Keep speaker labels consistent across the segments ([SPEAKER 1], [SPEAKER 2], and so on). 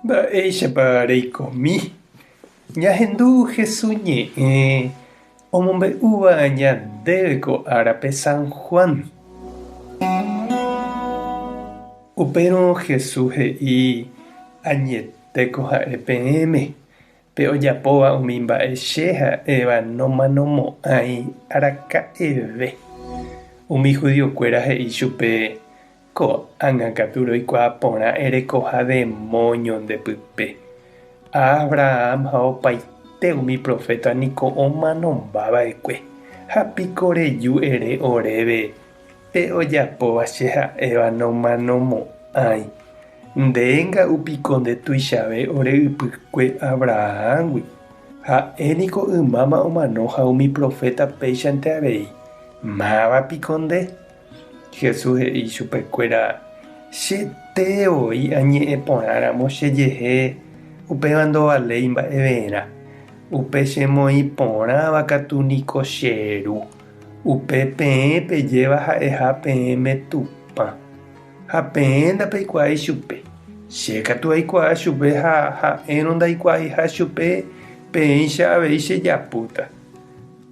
[SPEAKER 1] Mba'éichapa reikomi? Ñahendu Hesu ñe'ẽ omombe'úva ñandéve ko árape San Juan. Upérõ Hesu he'i, Añetéko ha'e peẽme, pe ojapóva umi mba'e che ha'éva nomanomo'ãi araka'eve. Umi judiokuéra he'i chupe, Ko'ág̃a katu roikuaa porã erekoha demóño nde pype. Abraham ha opaite umi proféta niko omanomba va'ekue, ha piko reju ere oréve pe ojapóva che ha'éva nomanomo'ãi. Nde nga'u piko nde tuichave ore ypykue Abrahámgui. Ha'e niko ymáma omano ha umi proféta péichante avei. Máva piko nde? Jesús he'i chupekuéra, Chete voi añe'ẽ porãramo chejehe, upéva ndovaléi mba'everã. Upe chemoĩ porãva katu niko che Ru, upe peẽ pejéva ha'eha peẽme Tupã. Ha peẽ ndapeikuaái chupe. Che katu aikuaa chupe ha ha'érõ ndaikuaaiha chupe, peẽicha avei chejapúta.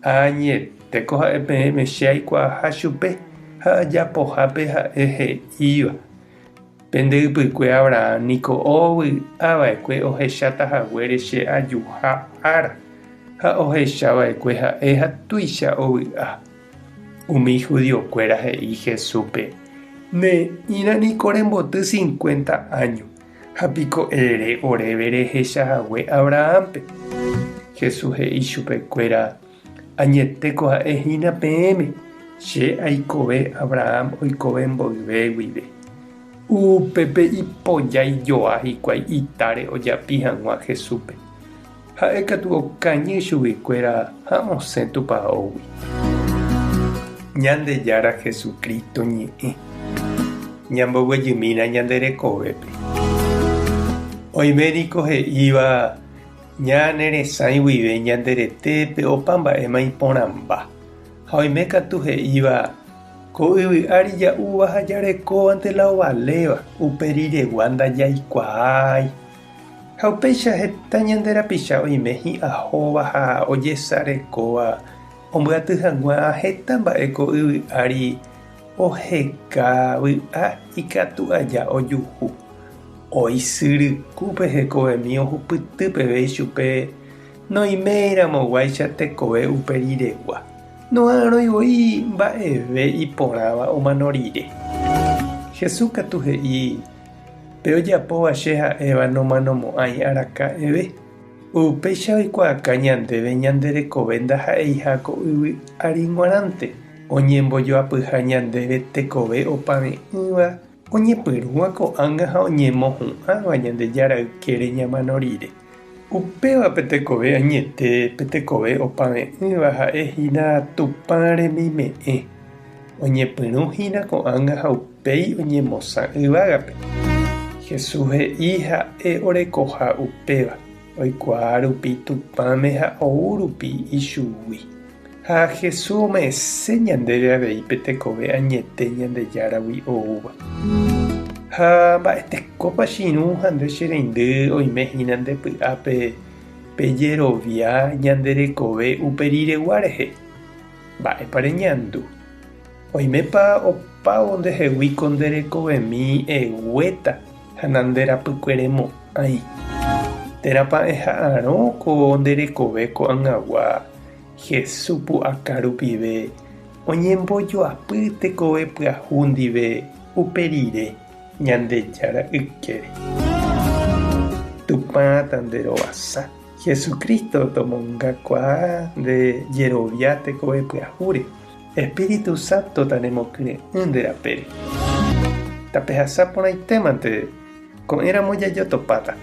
[SPEAKER 1] Añetéko ha'e peẽme che aikuaaha chupe ha ajapohápe ha'e he'íva. Pende ypykue Abraham niko ovy'a va'ekue ohecháta haguére che ajuha ára, ha ohecha va'ekue ha'e ha tuicha ovy'a. Umi judiokuéra he'i Jesúspe, Ne'ĩra niko remboty cincuenta áño, Ha piko ere oréve rehecha hague Abrahámpe? Jesús he'i chupekuéra, Añetéko ha'e hína peẽme, che aikove Abraham oikove mboyve guive. Upépe ipojái joa hikuái itáre ojapi hag̃ua Jesúspe. Ha'e katu okañy chuguikuéra ha osẽ tupaógui. Ñandejára Jesucristo ñe'ẽ. Ñamboguejymína ñande rekovépe. Oime niko he'íva ñane resãi guive ñande retépe opa mba'éma iporãmba. Ha oime katu he'íva ko yvy ári ja'úva ha jarekóvante la ovaléva, upe riregua ndajaikuaái. Ha upéicha heta ñande rapicha oime hi'ahóva ha ojesarekóva ombyaty hag̃ua heta mba'e ko yvy ári oheka vy'a ikatu aja ojuhu. Oisyrykúpe hekovemi ohupyty peve ichupe noiméiramoguáicha tekove upe riregua, noha'arõi voi mba'eve iporãva omano rire. Jesús katu he'i. Pe ojapóva che ha'éva nomanomo'ãi araka'eve. Upéicha oikuaaka ñandéve ñande rekove ndaha'eiha ko yvy ári g̃uarãnte, oñembojoapyha ñandéve tekove opave'ỹva oñepyrũva ko'ág̃a ha oñemohu'ãva Ñandejára ykére ñamano rire. Upéva pe tekove añete, pe tekove opave'ỹva ha'e hína Tupã remime'ẽ. Oñepyrũ hína ko'ág̃a ha upéi oñemosã yvágape. Jesús he'i ha'e orekoha upéva, oikuaa rupi Tupãme ha ou rupi ichugui. Ha Jesús ome'ẽse ñandéve avei pe tekove añete Ñandejáragui oúva. Ha mba'etekópa che irũ ha nde che reindy oime hína nde py'ápe pe jerovia ñande rekove upe riregua rehe? Mba'épa reñandu? Oimépa opávo ndehegui ko nde rekovemi eguéta ha nanderapykueremo'ãi? Térãpa eha'arõ ko nde rekove ko'ag̃agua Hesu pu'aka rupive oñembojoapy tekove pyahu ndive upe rire Ñandejára ykére? Tupã tanderovasa. Jesucristo tomongakuaa nde jerovia tekove pyahúre, Espíritu Santo tanemokyre'ỹ nde rapére. Tapehasa porãitémante, ko'ẽramo jajotopáta.